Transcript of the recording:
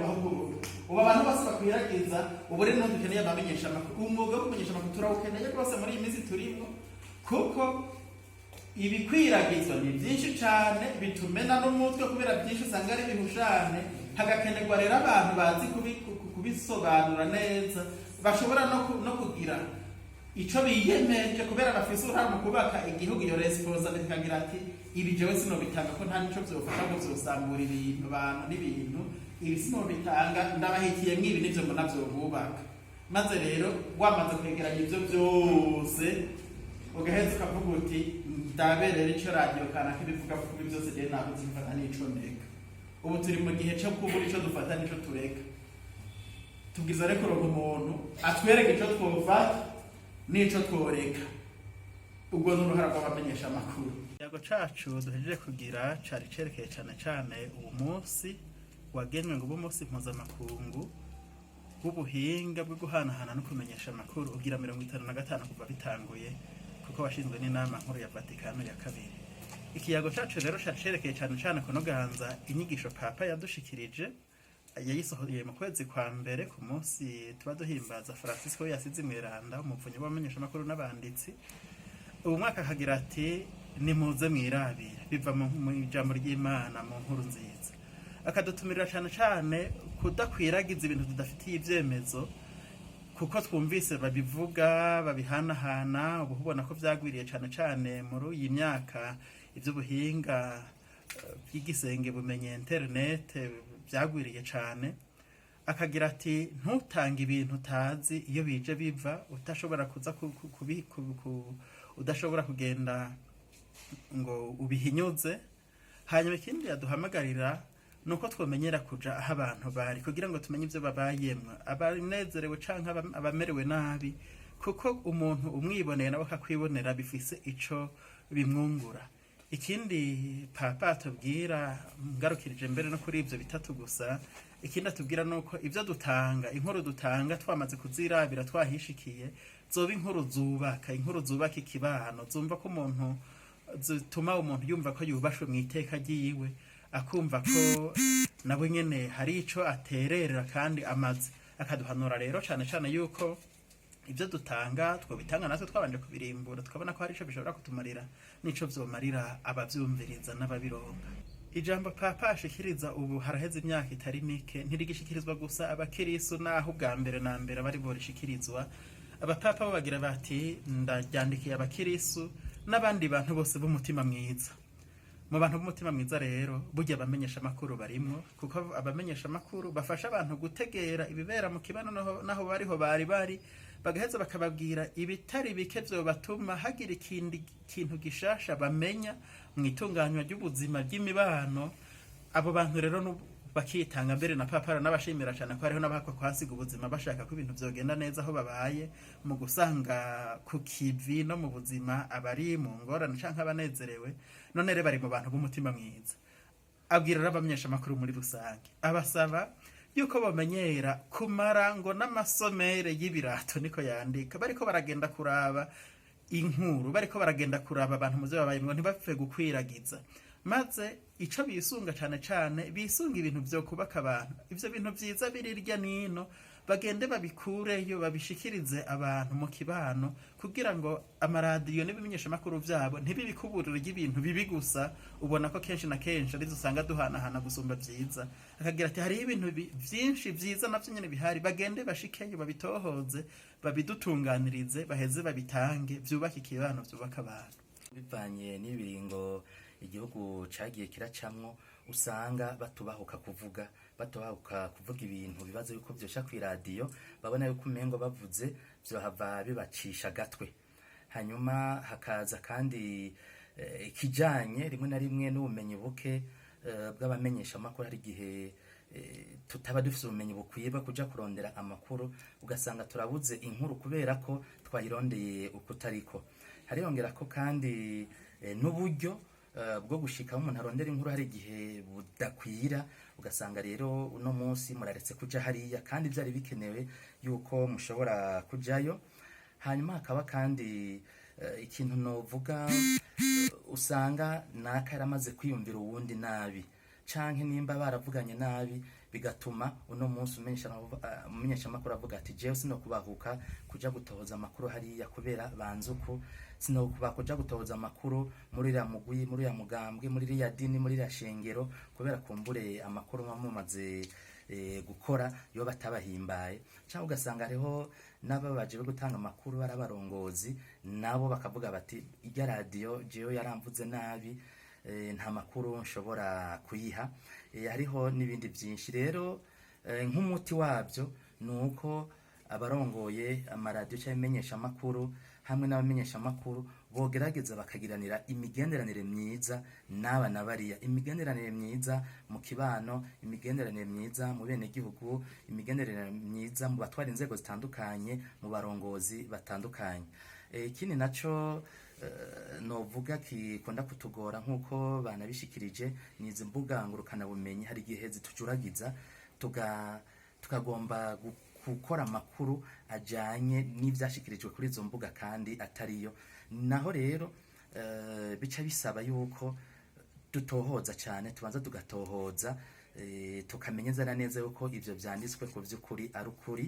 Ahubwo ubu abantu bose bakwiragiza. Ubu rero niho dukeneye abamenyesha amakuru. Umwuga wo kumenyesha amakuru turawukeneye rwose muri iyi minsi turimo, kuko ibikwiragizwa ni byinshi cyane, bitumena n'umutwe kubera byinshi usanga ari ibihushane. Hagakenerwa rero abantu bazi kubisobanura neza, bashobora no kugira ico biyemeje kubera bafise uruhara mu kubaka igihugu. Iyo responsabilité, ikagira ati: "Ibi jewe sinobitanga, ko nta nico vyofasha, ngo vyosambura ibintu, abantu n'ibintu. Ibi sinobitanga, ndabahitiyemwo ibi, nivyo mbona vyobubaka." Maze rero wamaze kwegeranya ivyo vyose, ugaheza ukavuga uti: "Ndabe rero ico radiyo kanaka ibivuga, kuko ibi byose jewe nabuze mfata n'ico ndeka." Ubu turi mu gihe co kubura ico dufata n'ico tureka. Tubwiza rero kuronka umuntu atwereka ico twofata n'ico tworeka. Ubwo ni uruhara rw'abamenyesha amakuru. Ikiyago cacu duhejeje kugira cari cerekeye cane cane uwo munsi wagenwe ngo ube umunsi mpuzamakungu w'ubuhinga bwo guhanahana no kumenyesha amakuru, ugira 55 kuva bitanguye, kuko washinzwe n'Inama Nkuru ya Vatikano ya Kabiri. Ikiyago cacu rero cari cerekeye cane cane kunoganza inyigisho Papa yadushikirije, yayisohoye mu kwezi kwa mbere, ku munsi tuba duhimbaza Francisco yasize mweranda, umuvunyi w'abamenyesha amakuru n'abanditsi. Ubu mwaka akagira ati: "Nimuze mwirabire", biva mu ijambo ry'Imana, mu Nkuru Nziza. Akadutumirira cane cane kudakwiragiza ibintu tudafitiye ivyemezo, kuko twumvise babivuga, babihanahana. Ubu ubona ko vyagwiriye cane cane muri iyi myaka, ivy'ubuhinga bw'igisenge bumenye, internet, byagwiriye cane. Akagira ati: "Ntutange ibintu utazi iyo bije biva, utashobora kuza udashobora kugenda ngo ubihinyuze." Hanyuma ikindi yaduhamagarira ni uko twomenyera kuja aho abantu bari, kugira ngo tumenye ivyo babayemwo, abanezerewe canke abamerewe nabi, kuko umuntu umwiboneye nawe akakwibonera bifise ico bimwungura. Ikindi Papa atubwira, ngarukirije mbere no kuri ivyo bitatu gusa, ikindi atubwira ni uko ivyo dutanga, inkuru dutanga, twamaze kuzirabira, twahishikiye, zoba inkuru zubaka, inkuru zubaka ikibano, zumva ko umuntu, zituma umuntu yumva ko yubashwe mu iteka ryiwe, akumva ko nawe nyene hari ico aterera kandi amaze. Akaduhanura rero cane cane yuko ibyo dutanga twobitanga natwe twabanje kubirimbura, tukabona ko hari ico bishobora kutumarira n'ico vyomarira abavyumviriza n'ababironka. Ijambo Papa ashikiriza ubu haraheze imyaka itari mike ntirigishikirizwa gusa abakirisu, naho ubwa mbere na mbere bari borishikirizwa. Abapapa bo bagira bati: "Ndaryandikiye abakirisu n'abandi bantu bose b'umutima mwiza." Mu bantu b'umutima mwiza rero, burya abamenyesha amakuru barimwo, kuko abamenyesha amakuru bafasha abantu gutegera ibibera mu kibano naho bariho bari bagaheza bakababwira ibitari bike vyobatuma hagira ikindi kintu gishasha bamenya mu itunganywa ry'ubuzima, ry'imibano. Abo bantu rero bakitanga mbere, na Papa n'abashimira cyane ko hariho n'abahakwa kuhasiga ubuzima, bashaka ko ibintu vyogenda neza aho babaye, mu gusanga ku kivi no mu buzima abari mu ngorane canke abanezerewe. None rero bari mu bantu b'umutima mwiza. Abwira rero abamenyesha amakuru muri rusange, abasaba yuko bamenyera kumara ngo n'amasomere y'ibirato, niko yandika, bariko baragenda kuraba inkuru, bariko baragenda kuraba abantu muvyo babayemwo, ntibapfe gukwiragiza. Maze ico bisunga cane cane, bisunga ibintu vyo kubaka abantu. Ivyo bintu vyiza biri irya nino, bagende babikureyo, babishikirize abantu mu kibano, kugira ngo amaradiyo n'ibimenyeshamakuru vyabo ntibibikuburire ry'ibintu bibi gusa. Ubona ko kenshi na kenshi arizo usanga duhanahana gusumba vyiza. Akagira ati: "Hariho ibintu vyinshi vyiza navyo nyene bihari, bagende bashikeyo, babitohoze, babidutunganirize, baheze babitange, vyubake ikibano, vyubake abantu." Bivanye n'ibiringo igihugu cagiye kiracamwo, usanga batubahuka kuvuga ibintu bibaza yuko vyosha kw'iradiyo, babona yuko umengo bavuze vyohava bibacisha agatwe. Hanyuma hakaza kandi ikijanye rimwe na rimwe n'ubumenyi buke bw'abamenyesha amakuru. Hari igihe tutaba dufise ubumenyi bukwiye bwo kuja kurondera amakuru, ugasanga turabuze inkuru kubera ko twayirondeye ukutariko. Hariyongera ko kandi n'uburyo bwo gushika aho umuntu arondera inkuru hari igihe budakwira, ugasanga rero uno munsi muraretse kuja hariya kandi vyari bikenewe yuko mushobora kujayo. Hanyuma hakaba kandi ikintu novuga, usanga naka yaramaze kwiyumvira uwundi nabi, canke nimba baravuganye nabi. Bigatuma uno munsi umumenyeshamakuru avuga ati: "Jewe sinokubahuka kuja gutohoza amakuru hariya kubera banzuku, sinokuba kuja gutohoza amakuru muri uriya mugwi, muri uriya mugambwe, muri iriya dini, muri iriya shengero, kubera kumbure amakuru muba mumaze gukora yo batabahimbaye." Cyangwa ugasanga hariho n'ababaje bo gutanga amakuru ari abarongozi, nabo bakavuga bati: "Irya radiyo jewe yaramvuze nabi, nta makuru nshobora kuyiha." Hariho n'ibindi byinshi rero. Nk'umuti wabyo ni uko abarongoye amaradiyo cyangwa imenyeshamakuru hamwe n'abamenyeshamakuru bogerageza bakagiranira imigenderanire myiza n'aba na bariya, imigenderanire myiza mu kibano, imigenderanire myiza mu benegihugu, imigenderanire myiza mu batwara inzego zitandukanye, mu barongozi batandukanye. Ikindi naco novuga kikunda kutugora, nk'uko banabishikirije, ni izi mbuga ngurukanabumenyi. Hari igihe zitujuragiza, tukagomba gukora amakuru ajanye n'ivyashikirijwe kuri izo mbuga kandi atariyo. Naho rero bica bisaba yuko dutohoza cyane, tubanza tugatohoza, tukamenya neza na neza yuko ivyo vyanditswe ku vy'ukuri ari ukuri.